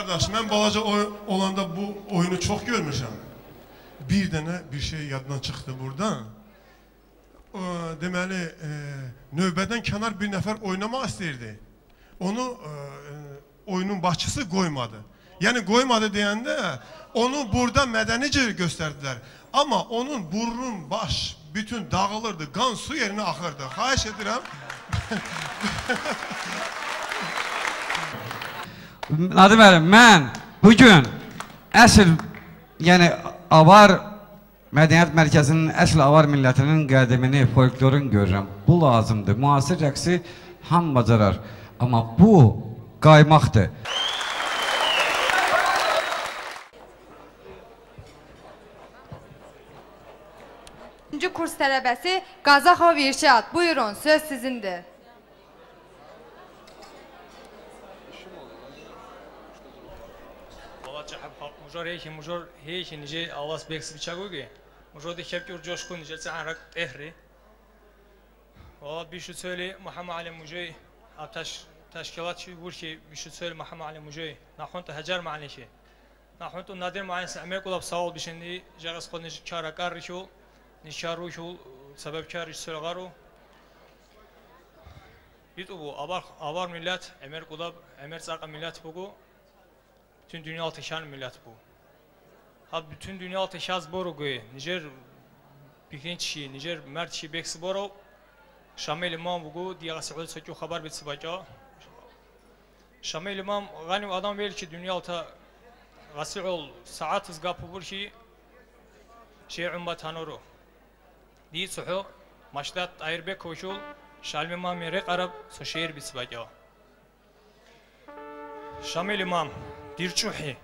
Qardaş, mən balaca olanda bu oyunu çox görmüşəm. Bir dənə bir şey yaddan çıxdı buradan. Deməli, növbədən kənar bir nəfər oynamaq istəyirdi. Onu oyunun başçısı qoymadı. Yəni qoymadı deyəndə onu burada mədəni cür göstərdilər. Amma onun burnun, baş bütün dağılırdı, qan su yerinə axırdı. Xahiş edirəm. Nadir müəllim, mən bugün əsl, yəni Avar Mədəniyyət Mərkəzinin əsl Avar millətinin qədimini, folklorunu görürəm. Bu lazımdır. Müasir rəqsi hamı bacarar. Amma bu qaymaqdır. Üçüncü kurs tələbəsi Qazaxov İrşad. Buyurun, söz sizindir. Mujor heyki nice avaz beksi biçagogi. Mujor de kepki coşku nice çanrak ehri. Valla bir şu söyle Muhammed Ali Mujey ataş teşkilatçı vur ki bir şu söyle Muhammed Ali Mujey nahuntu hacer ma'niki. Nahuntu nadir ma'nisi emek olab sağ ol bişindi jağız kol nice kara karışul nişaruşul sebepkar iş söyle Bit bu avar millet emer kulab emer zaqa millet bugu. Bütün dünya ateşan millet bu. Ha bütün dünya ateşaz boru goy. Nijer bikinçi, nijer mertçi beksi boru. Şamil İmam bugu diye Saud sökü haber bitsi baca. Şamil İmam ganim adam verir ki dünya alta gasiol saat ızgapı bur ki şey umbat hanoru. Diye sohu maşlat ayırbek koşul Şamil İmam yerek Arap so şehir bitsi baca. Şamil İmam Dirçuhi,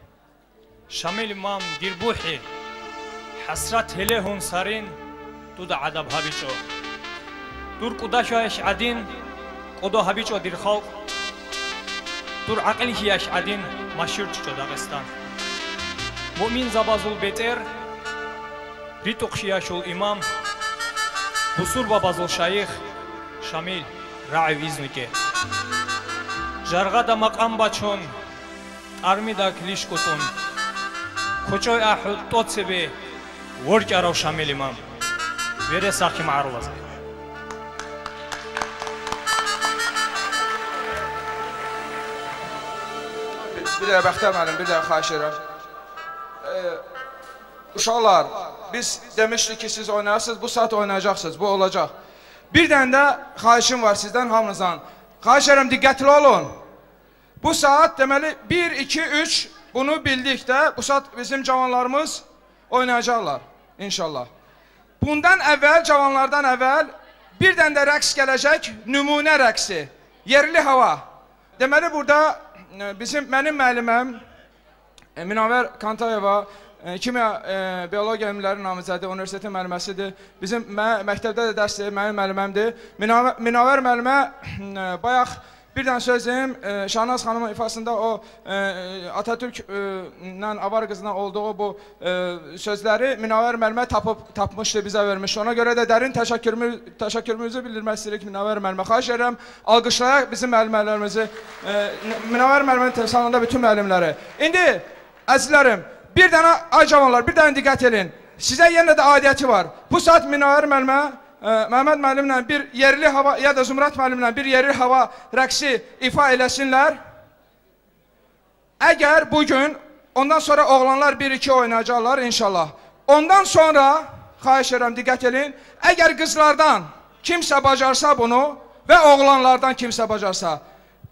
Şamil İmam dirbuhi, hasrat helehun sarin, duda adab habiço. Dur kudaşa adin, kudo habiço dir halk. Dur akıl hiyaş adin, maşhur çiço Dağıstan. Mümin zabazul beter, rituq şul imam, busur babazul şeyh, Şamil ra'iv iznike. Jargada makam baçon, Armida klişkutun, koçoy ahul totsebe, vork arav Şamil İmam, vere sakim arlaz. Bir dəqiqə Bəxtiyar müəllim, bir dəqiqə xahiş edirəm. Uşaqlar, biz demişdik ki siz oynayarsınız, bu saat oynayacaqsınız, bu olacaq. Bir dənə də xahişim var sizdən hamınızdan. Xahiş edirəm, diqqətli olun. Bu saat deməli 1, 2, 3 bunu bildik də bu saat bizim cavanlarımız oynayacaqlar inşallah. Bundan əvvəl, cavanlardan əvvəl bir dənə də rəqs gələcək, nümunə rəqsi, yerli hava. Deməli burada mənim müəlliməm Münavər Kantayeva, kimya biologiya elmləri namizədi, universitetin müəlliməsidir. Bizim məktəbdə də dərs deyir, mənim müəlliməmdir. Münavər müəllimə bayaq bir dənə söz deyim, Şahnaz xanımın ifasında o Atatürk'lə Avar qızına olduğu bu sözləri Münavər müəllimə tapmışdı, bizə vermişdi. Ona görə də dərin təşəkkürümüzü bildirmək istəyirik Münavər müəllimə. Xahiş edirəm, alqışlayaq bizim müəllimlərimizi, Münavər müəllimənin timsalında bütün müəllimləri. İndi, əzizlərim, bir dənə, ay cavanlar, bir dənə diqqət edin. Sizə yenə də aidiyyəti var. Bu saat Münavər müəllimə, Məhəmməd müəllimlə bir yerli hava ya da Zümrət müəllimlə bir yerli hava rəqsi ifa eləsinlər. Əgər bugün, ondan sonra oğlanlar 1-2 oynayacaqlar inşallah. Ondan sonra, xahiş edirəm, diqqət edin, əgər qızlardan kimsə bacarsa bunu və oğlanlardan kimsə bacarsa,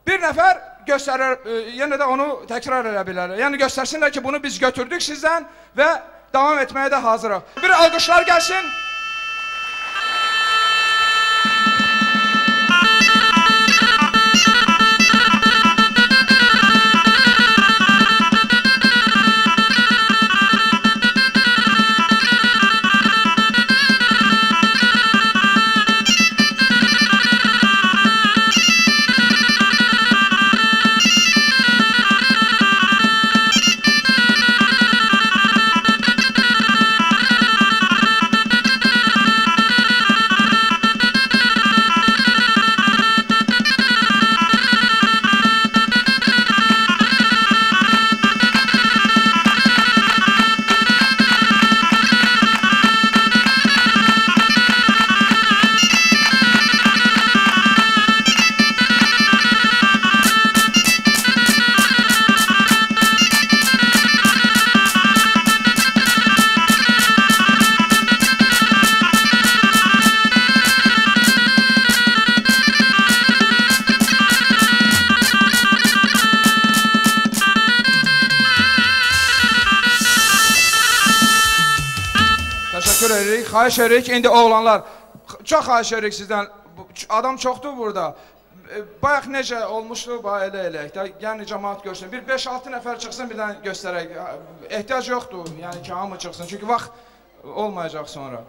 bir nəfər göstərir, yenə də onu təkrar edə bilər. Yəni göstərsinlər ki, bunu biz götürdük sizdən və davam etməyə də hazırıq. Bir alqışlar gəlsin. edirik, xahiş edirik. İndi oğlanlar, çox xahiş edirik sizdən. Adam çoxdur burada. Bayaq necə olmuşdu, bayaq elə eləyək də. Yəni cəmaət görsün. Bir 5-6 nəfər çıxsın, bir dənə göstərək. Ehtiyac yoxdur, yəni ki, hamı çıxsın. Çünki vaxt olmayacaq sonra.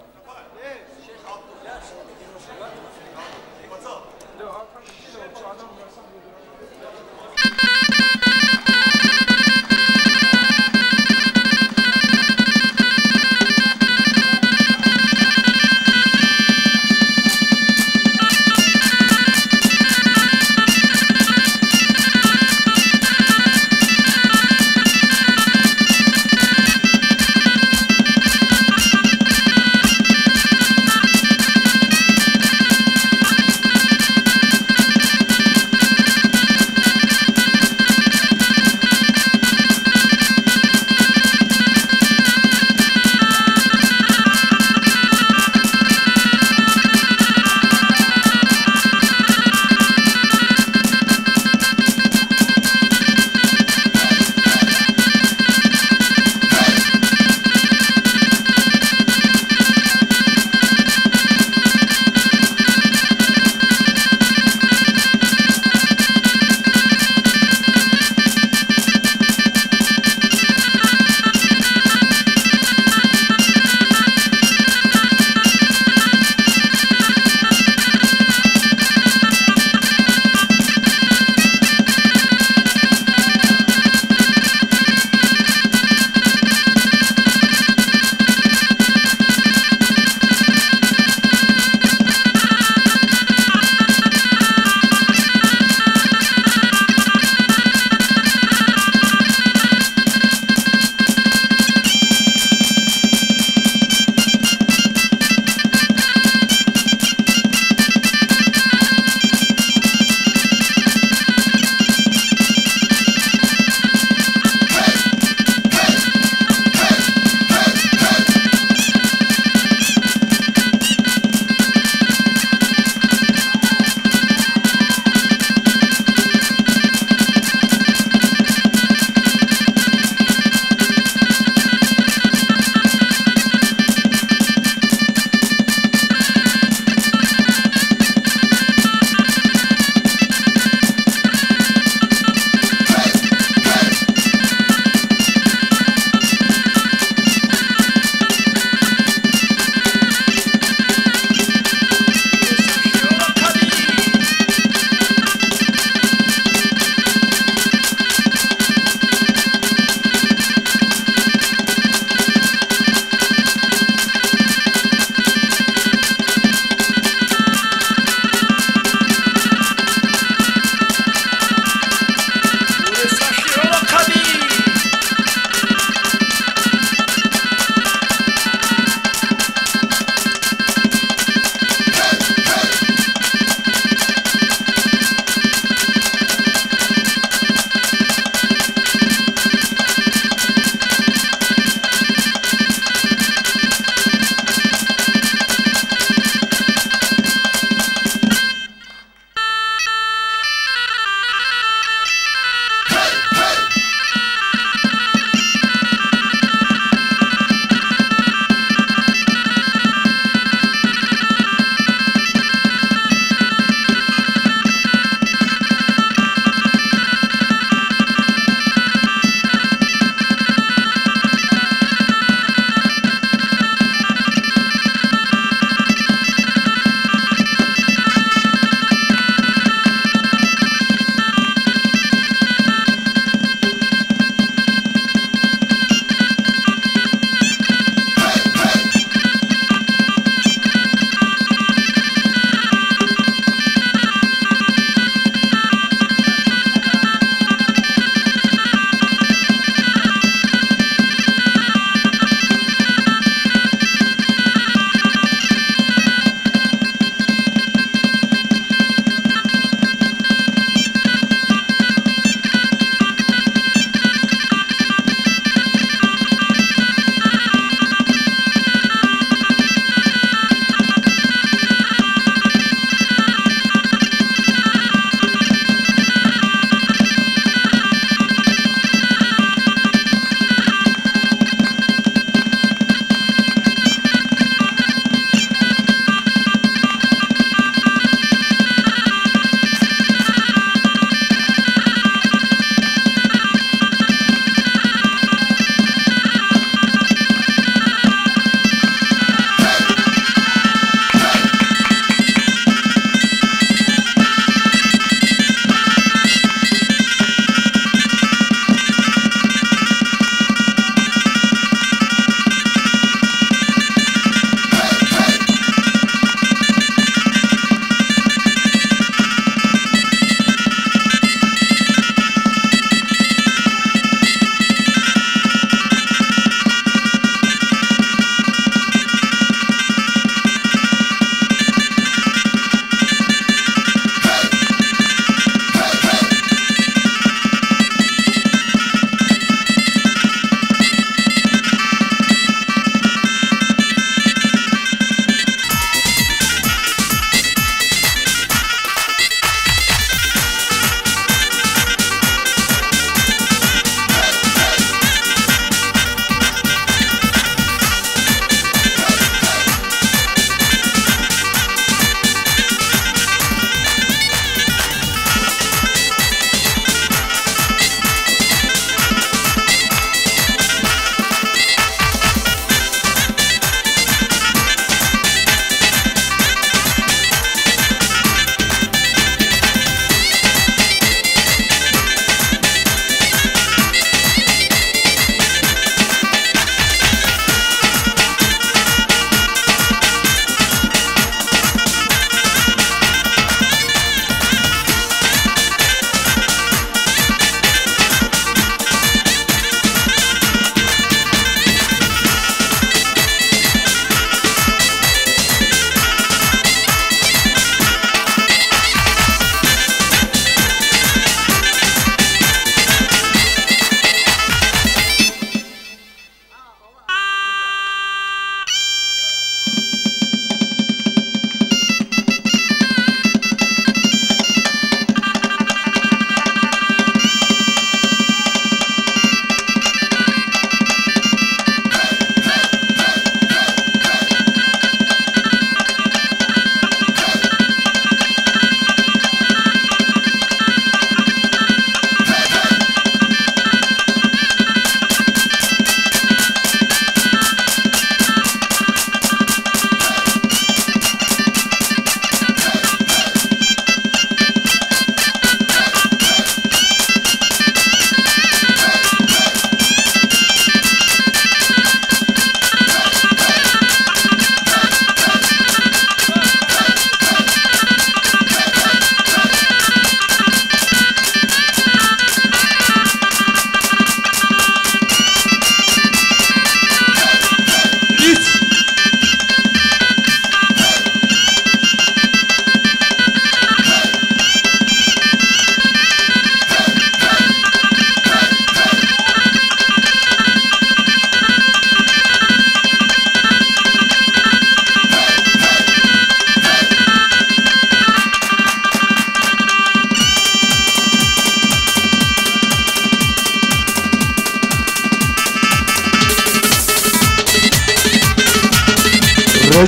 Oba!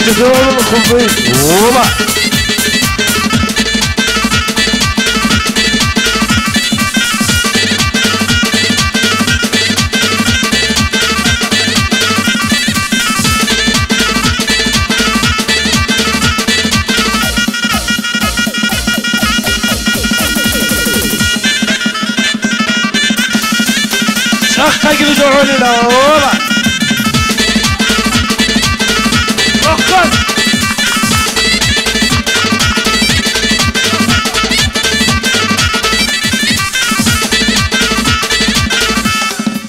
Oba! Oxan!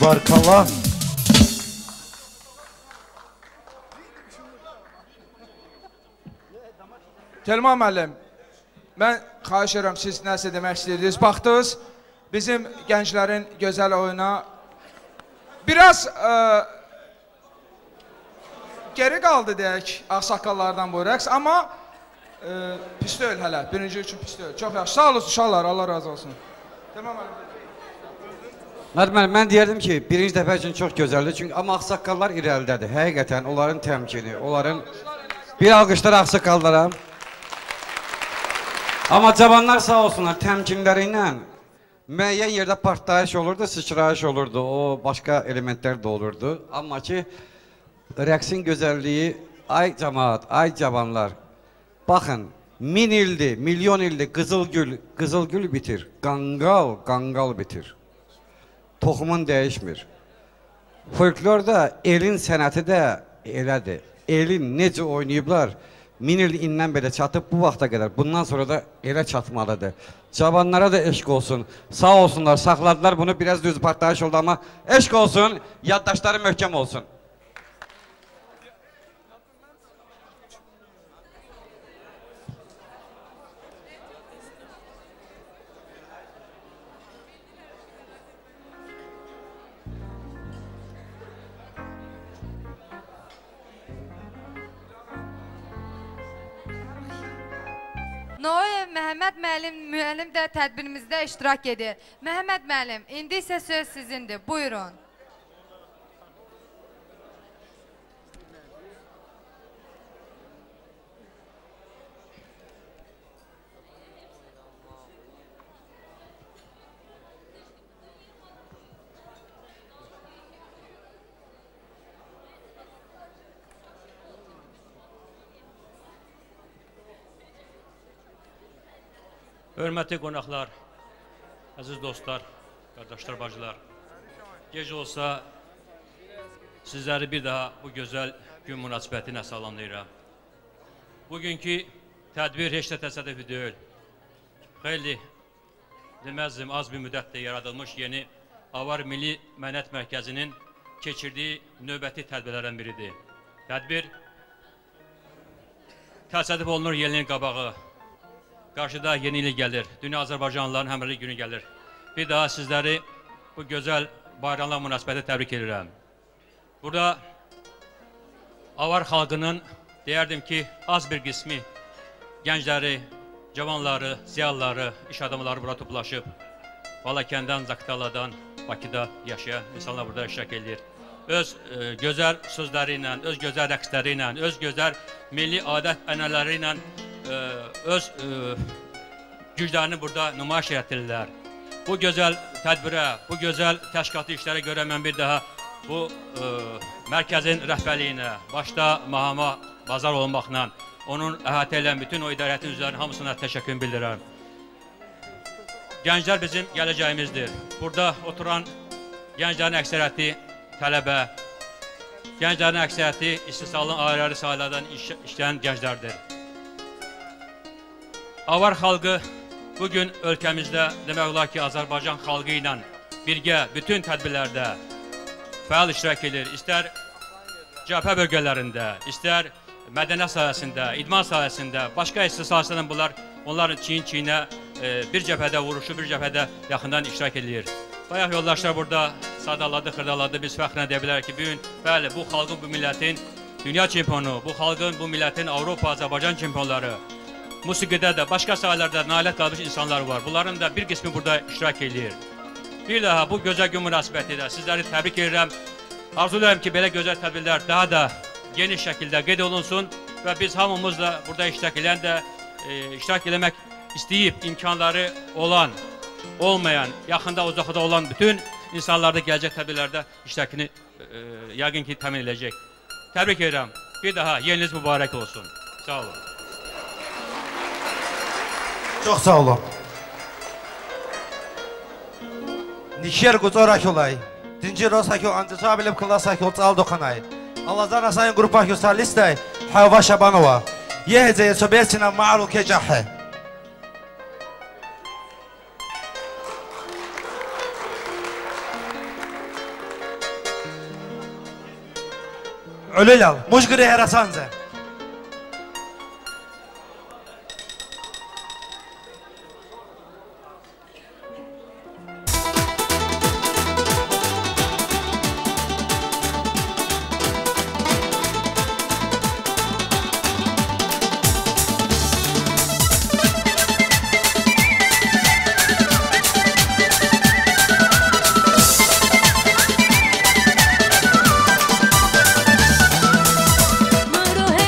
Barkallah. Telman müəllim, mən xahiş edirəm, siz nəsə demək istəyirdiniz. Baxdınız, bizim gənclərin gözəl oyuna biraz geri qaldı deyək, ağsaqqallardan bu rəqs, amma pis deyil hələ, birinci üçün pis deyil. Çox yaxşı, sağ olun uşaqlar, Allah razı olsun. Telman müəllim. Nadir müəllim, mən deyərdim ki, birinci dəfə üçün çox gözəldir, çünki amma ağsaqqallar irəlidədir. Həqiqətən onların təmkini, onların bir alqışlar ağsaqqallara. Amma cavanlar sağ olsunlar, təmkinləri ilə müəyyən yerdə partlayış olurdu, sıçrayış olurdu, o başqa elementlər də olurdu. Amma ki, rəqsin gözəlliyi, ay cəmaat, ay cavanlar, baxın, 1000 ildir, milyon ildir, qızıl gül, qızıl gül bitir, qanqal, qanqal bitir. Toxumun dəyişmir. Folklor da, elin sənəti də elədir. Elin necə oynayıblar, 1000 il indən belə çatıb bu vaxta qədər. Bundan sonra da elə çatmalıdır. Cavanlara da eşq olsun. Sağ olsunlar, saxladılar bunu. Biraz düz partlayış oldu amma eşq olsun, yaddaşları möhkəm olsun. Noyev Məhəmməd müəllim də tədbirimizdə iştirak edir. Məhəmməd müəllim, indi isə söz sizindir. Buyurun. Hörmətli qonaqlar, əziz dostlar, qardaşlar, bacılar, gec olsa sizləri bir daha bu gözəl gün münasibəti ilə salamlayıram. Bugünkü tədbir heç də təsadüfi deyil. Xeyli, deməzdim, az bir müddətdə yaradılmış yeni Avar Milli Mədəniyyət Mərkəzinin keçirdiyi növbəti tədbirlərdən biridir. Tədbir təsadüf olunur yeninin qabağı. Qarşıda yeni il gəlir. Dünya Azərbaycanlıların həmrəylik günü gəlir. Bir daha sizləri bu gözəl bayramlar münasibəti təbrik edirəm. Burada Avar xalqının, deyərdim ki, az bir qismi gəncləri, cavanları, ziyalıları, iş adamları bura toplaşıb. Balakəndən, Zaqataladan, Bakıda yaşayan insanlar burada iştirak edir. Öz gözəl sözləri ilə, öz gözəl rəqsləri ilə, öz gözəl milli adət ənənələri ilə öz güclərini burada nümayiş etdirirlər. Bu gözəl tədbirə, bu gözəl təşkilatı işlərə görə mən bir daha bu mərkəzin rəhbərliyinə, başda Mahama Bazar olmaqla, onun əhatə edən bütün o idarətin üzvlərinin hamısına təşəkkür bildirirəm. Gənclər bizim gələcəyimizdir. Burada oturan gənclərin əksəriyyəti tələbə, gənclərin əksəriyyəti istehsalın ayrı-ayrı sahələrdən işləyən gənclərdir. Avar xalqı bugün ölkəmizdə demək olar ki, Azərbaycan xalqı ilə birgə bütün tədbirlərdə fəal iştirak edir. İstər cəbhə bölgələrində, istər mədəniyyət sahəsində, idman sahəsində, başqa istehsal sahəsində bunlar onların çiyin-çiyinə bir cəbhədə vuruşu, bir cəbhədə yaxından iştirak edir. Bayaq yoldaşlar burada sadaladı, xırdaladı. Biz fəxrlə deyə bilərik ki, bugün bəli, bu xalqın, bu millətin dünya çempionu, bu xalqın, bu millətin Avropa, Azərbaycan çempionları, musiqidə də, başqa sahələrdə nailiyyət qalmış insanlar var. Bunların da bir qismi burada iştirak edir. Bir daha bu gözəl gün münasibəti ilə sizləri təbrik edirəm. Arzu edirəm ki, belə gözəl tədbirlər daha da geniş şəkildə qeyd olunsun. Və biz hamımız da burada iştirak edən də iştirak eləmək istəyib imkanları olan, olmayan, yaxında, uzaqda olan bütün insanlarda gələcək tədbirlərdə iştirakını yəqin ki, təmin edəcək. Təbrik edirəm. Bir daha yeniniz mübarək olsun. Sağ olun. Çox sağ olun. Nişer Qutorakölay, Dincir Rosakö, Antiçabilib Klasakö, Çaldoxanay, Alazan Asayın Qrupakö Solistay, Havva Şabanova, Yehece Soberçina Maru Kecahhe. Ölelal, Mujgri Herasanze. Marohe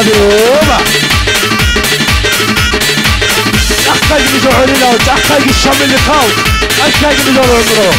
Oba! أحتاج علينا وتحتاج الشام اللي خاوت أحتاج عمره.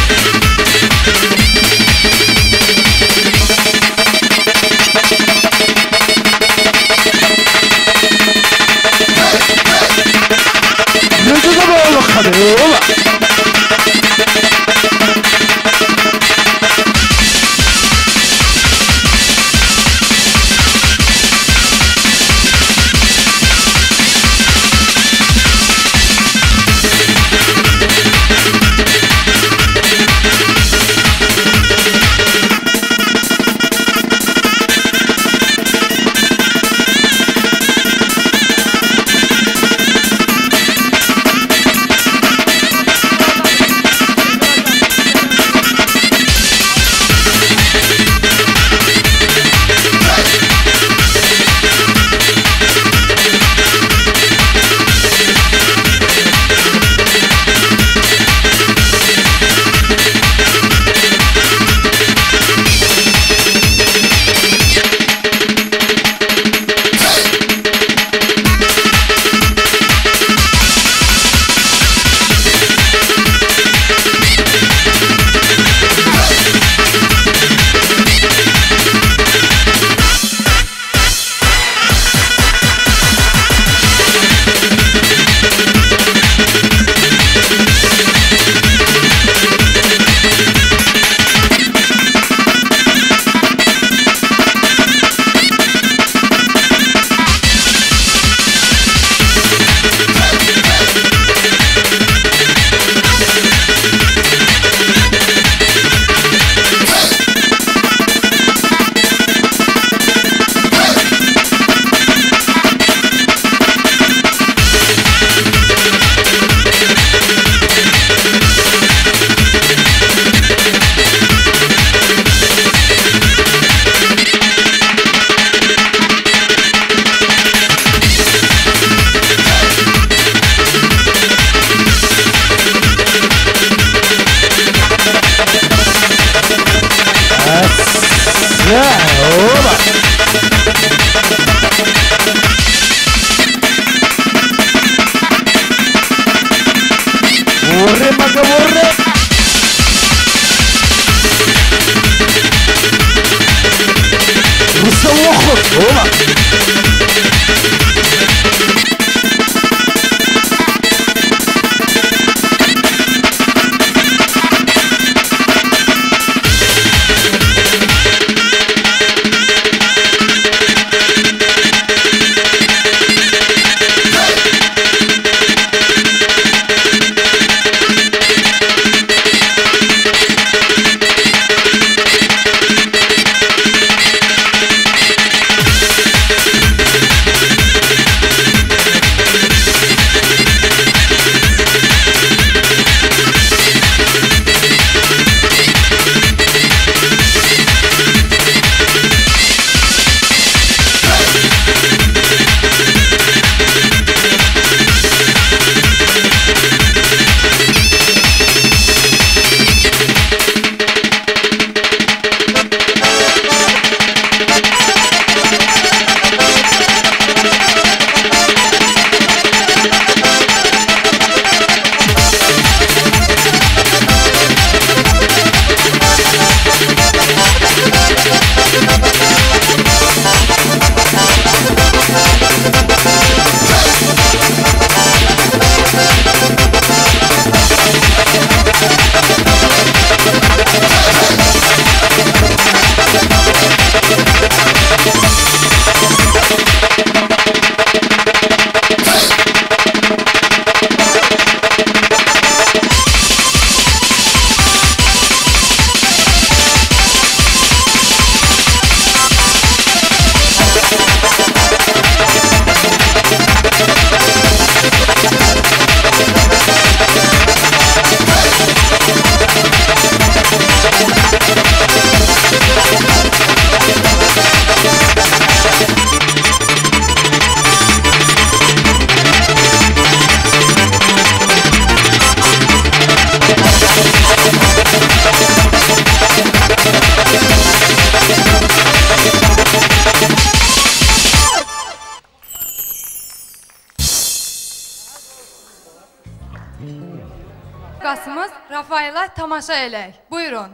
Rafaela tamaşa elək. Buyurun.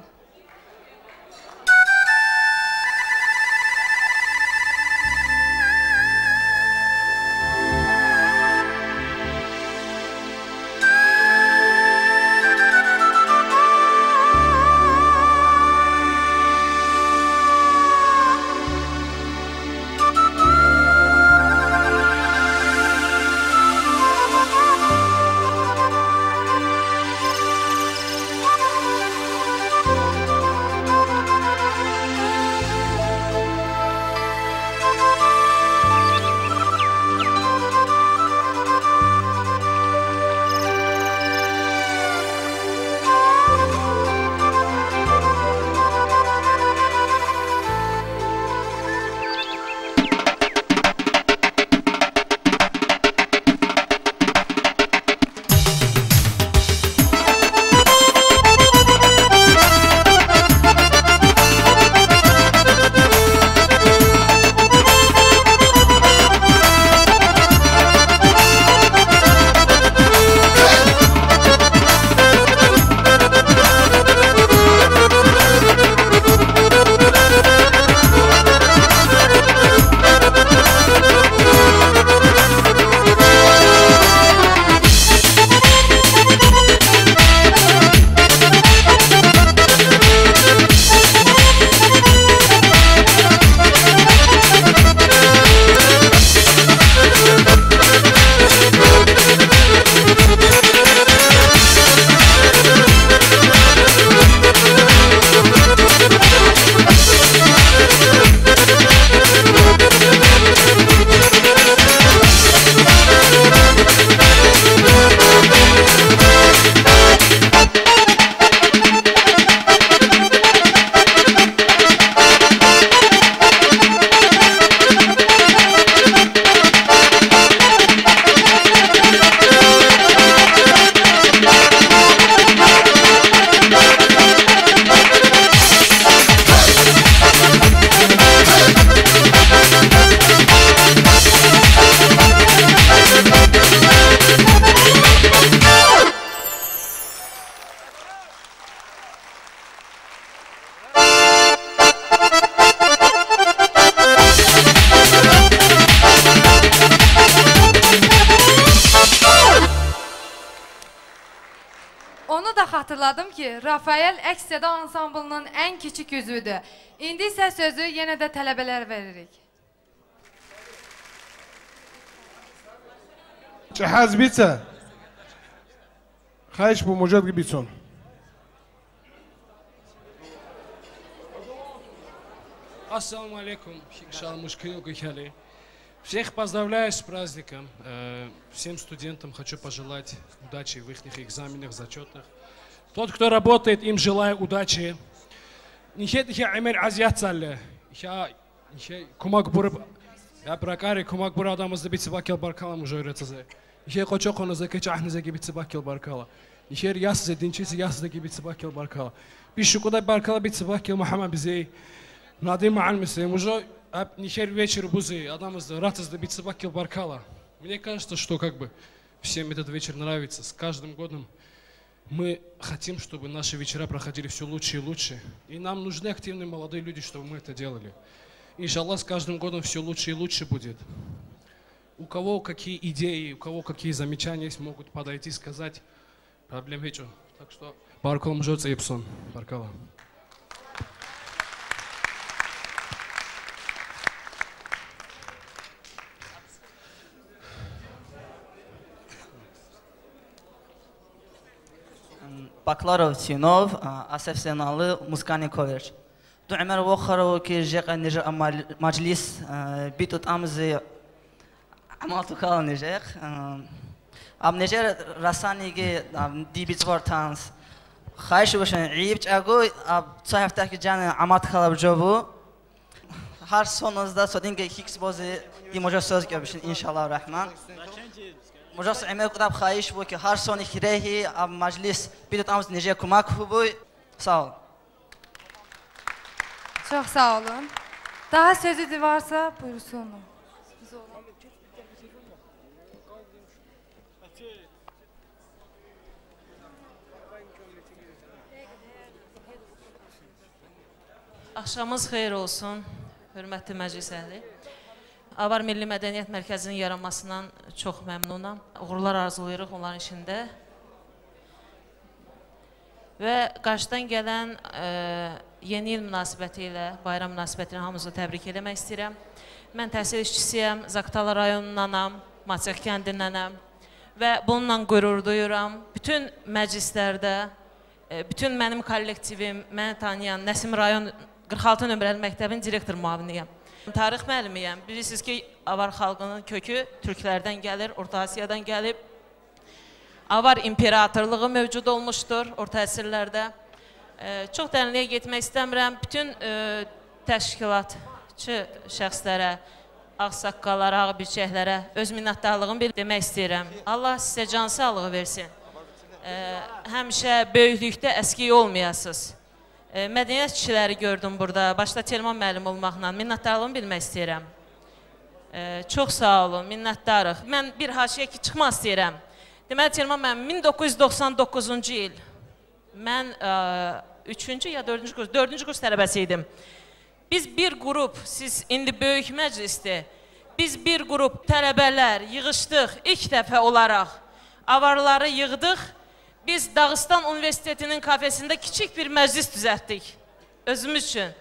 Xatırladım ki, Rafael Əks-Səda ansamblının ən kiçik üzvüdür. İndi isə sözü yenə də tələbələrə veririk. Cəhəz bitsə, xahiş bu mücad bitsin. Ассаламу алейкум, всех поздравляю с праздником. Всем студентам хочу пожелать удачи в их экзаменах, зачетах. Тот, кто работает, им желаю удачи. Мне кажется, что как бы всем этот вечер нравится. С каждым годом мы хотим, чтобы наши вечера проходили все лучше и лучше. И нам нужны активные молодые люди, чтобы мы это делали. Иншаллах, с каждым годом все лучше и лучше будет. У кого какие идеи, у кого какие замечания есть, могут подойти и сказать. Проблем нету. Так что баркалам жётся епсон. Баркала. Baklarov Sinov, Asef Zenalı, Muskani Kover. Du'mer voxaro ki jeqa nijer majlis bitut amzi amaltu kal nijer. Am nijer rasani ge dibits vortans. Xahish boshan ib chago ab tsahaftaki jan amat khalab jobu. Har sonuzda sodinge hiks bozi dimoja söz göbüşün inşallah rahman. Mujos Ömer qudab xahish bu ki har soni hirehi ab majlis bitut amz nijer kumak hubu. Sağ ol. Çox sağ olun. Daha sözü varsa buyursun. Axşamınız xeyir olsun, hörmətli məclis əhli. Avar Milli Mədəniyyət Mərkəzinin yaranmasından çox məmnunam. Uğurlar arzulayırıq onların işində. Və qarşıdan gələn yeni il münasibəti ilə, bayram münasibəti ilə hamınızı təbrik eləmək istəyirəm. Mən təhsil işçisiyəm, Zaqatala rayonundanam, Maçaq kəndindənəm və bununla qürur duyuram. Bütün məclislərdə, bütün mənim kollektivim, məni tanıyan Nəsim rayon 46 nömrəli məktəbin direktor müaviniyəm. Tarix müəllimiyəm. Bilirsiniz ki, Avar xalqının kökü türklərdən gəlir, Orta Asiyadan gəlib. Avar imperatorluğu mövcud olmuşdur orta əsrlərdə. Çox dərinliyə getmək istəmirəm. Bütün təşkilatçı şəxslərə, ağsaqqallara, ağbirçəklərə öz minnətdarlığımı demək istəyirəm. Allah sizə can sağlığı versin. Həmişə böyüklükdə əskik olmayasınız. Mədəniyyət kişiləri gördüm burada, başda Telman müəllim olmaqla minnətdarlığımı bilmək istəyirəm. Çox sağ olun, minnətdarıq. Mən bir haşiyə ki, çıxmaq istəyirəm. Deməli, Telman müəllim, 1999-cu il mən 3-cü ya 4-cü kurs, 4-cü kurs tələbəsi idim. Biz bir qrup, siz indi böyük məclisdir, biz bir qrup tələbələr yığışdıq ilk dəfə olaraq, avarları yığdıq. Biz Dağıstan Universitetinin kafesində kiçik bir məclis düzəltdik özümüz üçün.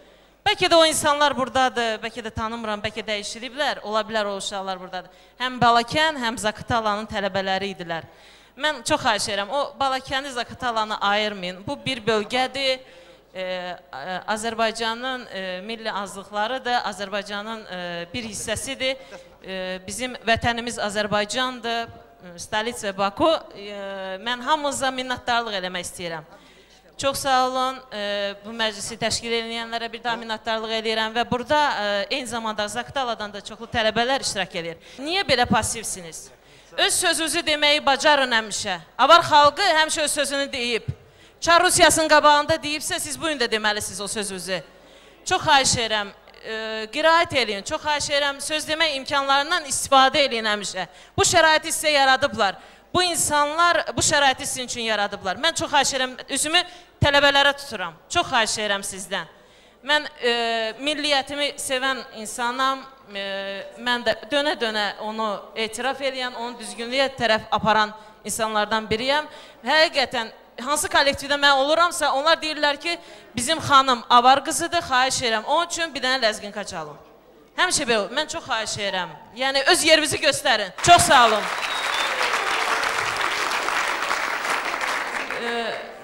Bəlkə də o insanlar buradadır, bəlkə də tanımıram, bəlkə dəyişiliblər, ola bilər o uşaqlar buradadır. Həm Balakən, həm Zaqatalanın tələbələri idilər. Mən çox xahiş edirəm, o Balakəni, Zaqatalanı ayırmayın. Bu bir bölgədir, Azərbaycanın milli azlıqlarıdır, Azərbaycanın bir hissəsidir. Bizim vətənimiz Azərbaycandır. Stolitsa Baku. Mən hamınıza minnətdarlıq eləmək istəyirəm. Çox sağ olun, bu məclisi təşkil edənlərə bir daha minnətdarlıq eləyirəm və burada eyni zamanda Zaqataladan da çoxlu tələbələr iştirak edir. Niyə belə passivsiniz? Öz sözünüzü deməyi bacarın həmişə. Avar xalqı həmişə öz sözünü deyib. Çar Rusiyasının qabağında deyibsə, siz bugün də deməlisiniz o sözünüzü. Çox xahiş edirəm. Qiraət eləyin, çox xahiş edirəm, söz demək imkanlarından istifadə eləyin həmişə. Bu şəraiti sizə yaradıblar. Bu insanlar bu şəraiti sizin üçün yaradıblar. Mən çox xahiş edirəm, üzümü tələbələrə tuturam. Çox xahiş edirəm sizdən. Mən milliyyətimi sevən insanam, mən də dönə-dönə onu etiraf eləyən, onu düzgünlüyə tərəf aparan insanlardan biriyəm. Həqiqətən, hansı kollektivdə mən oluramsa, onlar deyirlər ki, bizim xanım avar qızıdır, xahiş edirəm. Onun üçün bir dənə ləzginka çalın. Həmişə belə olur. Mən çox xahiş edirəm. Yəni, öz yerinizi göstərin. Çox sağ olun.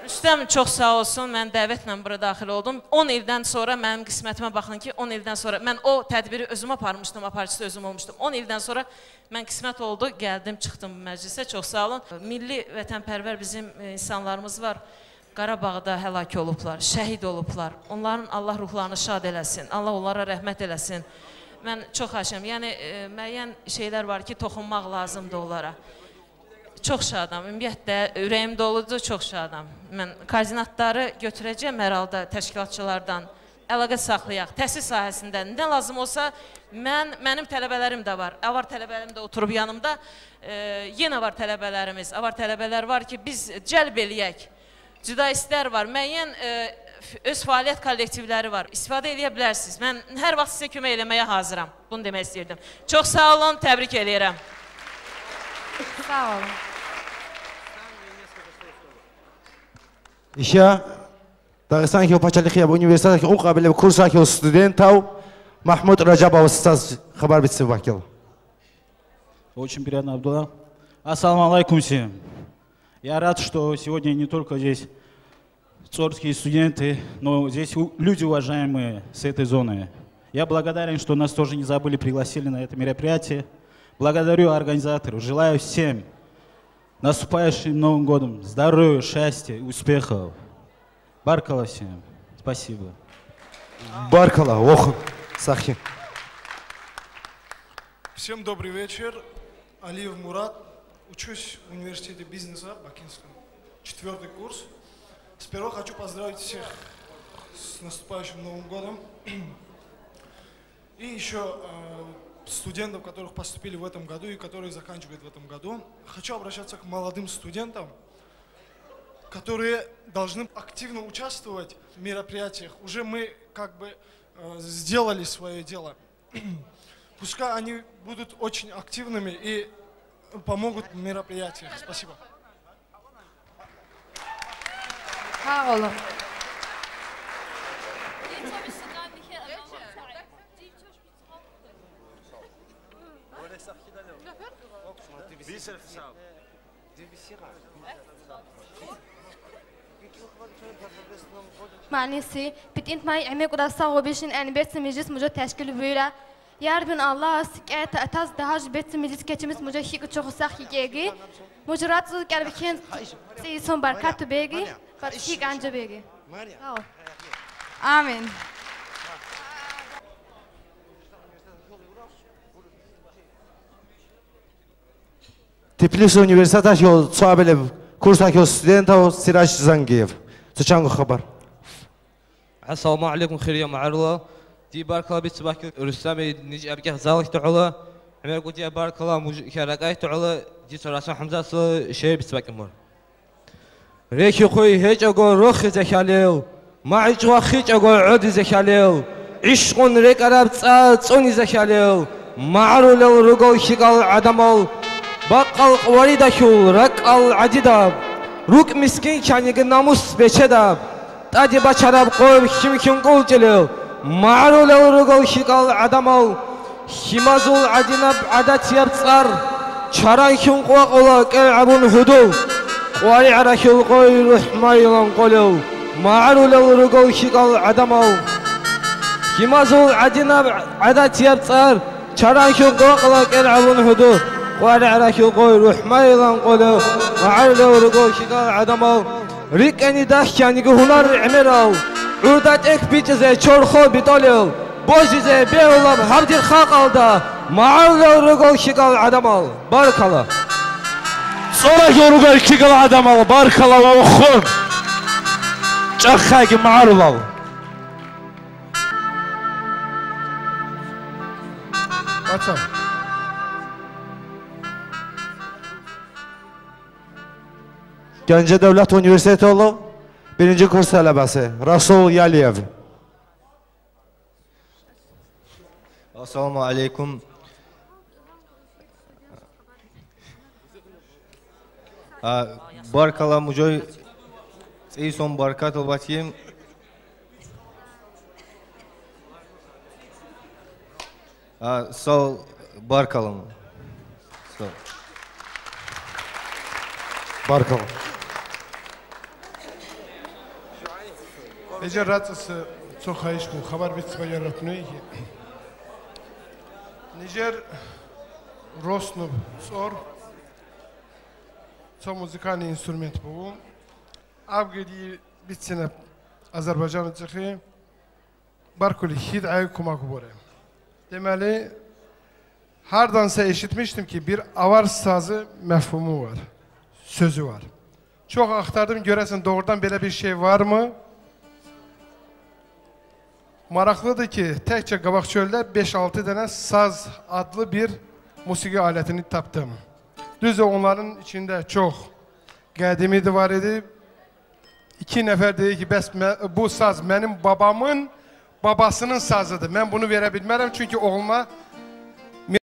Rüstəm çox sağ olsun, mən dəvətlə bura daxil oldum. 10 ildən sonra mənim qismətimə baxın ki, 10 ildən sonra mən o tədbiri özüm aparmışdım, aparıcısı özüm olmuşdum. 10 ildən sonra mən qismət oldu, gəldim, çıxdım bu məclisə. Çox sağ olun. Milli vətənpərvər bizim insanlarımız var. Qarabağda həlak olublar, şəhid olublar. Onların Allah ruhlarını şad eləsin, Allah onlara rəhmət eləsin. Mən çox xahiş edirəm. Yəni, müəyyən şeylər var ki, toxunmaq lazımdır onlara. Çox şadam, ümumiyyətlə, ürəyim doludur, çox şadam. Mən koordinatları götürəcəyəm hər halda təşkilatçılardan, əlaqə saxlayaq. Təhsil sahəsində nə lazım olsa, mənim tələbələrim də var. Avar tələbələrim də oturub yanımda. Yenə var tələbələrimiz, avar tələbələr var ki, biz cəlb eləyək. Cüdaistlər var, müəyyən öz fəaliyyət kollektivləri var. İstifadə eləyə bilərsiniz. Mən hər vaxt sizə kömək eləməyə hazıram. Bunu demək istəyirdim. Çox sağ olun, təbrik eləyirəm. Sağ olun. Еще Дагестанский пачалихия университет уқабили курсаки студентов Махмуд Раджабов хабар битси вакил. Очень приятно, Абдулла. Ассаламу алейкум всем. Я рад, что сегодня не только здесь цорские студенты, но здесь люди уважаемые с этой зоны. Я благодарен, что нас тоже не забыли, пригласили на это мероприятие. Благодарю организаторов. Желаю всем наступающим Новым годом здоровья, счастья, успехов. Баркала всем. Спасибо. Баркала. Ох, сахи. Всем добрый вечер. Алиев Мурат. Учусь в университете бизнеса Бакинском. 4-й курс. Сперва хочу поздравить всех с наступающим Новым годом. И еще студентов, которых поступили в этом году и которые заканчивают в этом году. Хочу обращаться к молодым студентам. которые должны активно участвовать в мероприятиях. Уже мы как бы сделали свое дело. Пускай они будут очень активными и помогут в мероприятиях. Спасибо. Sağ olun. Manisi, bitint may emek odası obişin en betsi meclis muca teşkil buyura. Yarbin Allah sikete ataz daha betsi meclis keçimiz muca hik çok sak hikegi. Mucurat gelbikin son barkat begi, bat hik anca begi. Amin. Tbilisi Universitetə yol kursaki studenta Siraj Zangiyev. Çango xabar. Assalamu alaykum xeyriyə ma'arla. Di barkala bit sabah Rüstəm nij abgah zalik tu'la. Əmər qudi barkala müşarakay tu'la. Di Rasul Hamzası şey bit sabah mor. Reki qoy heç ago ruh zekalil. Ma'ic va xic ago ud zekalil. Ishqun rek arab tsoni zekalil. Ma'rul rugol shiqal adamal. Baqqal qvaridakul raqal adidab. Ruk miskin kanigi namus beçedab. Tadi baçarab qoy kim kim qol celil. Ma'rul rugol shiqal adamal. Himazul adinab adat yabtsar. Çaray kim qoq ola kel'abun hudul. Qvari arakul qoy ruhmaylan qolul. Ma'rul rugol shiqal adamal. Himazul adinab adat yabtsar. Çaray kim qoq ola kel'abun hudul. Qvari arakul qoy ruhmaylan qolul. Ma'rul rugol shiqal adamal. Rikani dahkanigi hunar emiral. Urdat ek biçize çorxo bitolil. Bojize beulab habdir xalqalda. Ma'rul rugol shiqal adamal. Barakala. Sonra yorugol shiqal adamal. Barakala va oxun. Çaxxagi ma'rulal. Açam. Gəncə Dövlət Universiteti olub, birinci kurs tələbəsi Rasul Yaliyev. Assalamu aleykum. Barkala mujoy Eyson barkat olbatiyim. Sağ barkalım. Sağ. Barkalım. Ece ratsız çok xahiş bu xabar bitsi yaratmıyor ki. Nijer Rosnub sor. Çok müzikal instrument bu. Abgedi bitsine Azerbaycan'ı çıxı. Barkuli hid ay kumak bore. Deməli, hardansa eşitmiştim ki bir avar sazı məfhumu var, sözü var. Çox axtardım, görəsən doğrudan belə bir şey var mı? Maraqlıdır ki, təkcə Qabaqçöldə 5-6 dənə saz adlı bir musiqi alətini tapdım. Düzdür, onların içində çox qədimi də var idi. 2 nəfər deyir ki, bəs bu saz mənim babamın babasının sazıdır. Mən bunu verə bilmərəm, çünki oğluma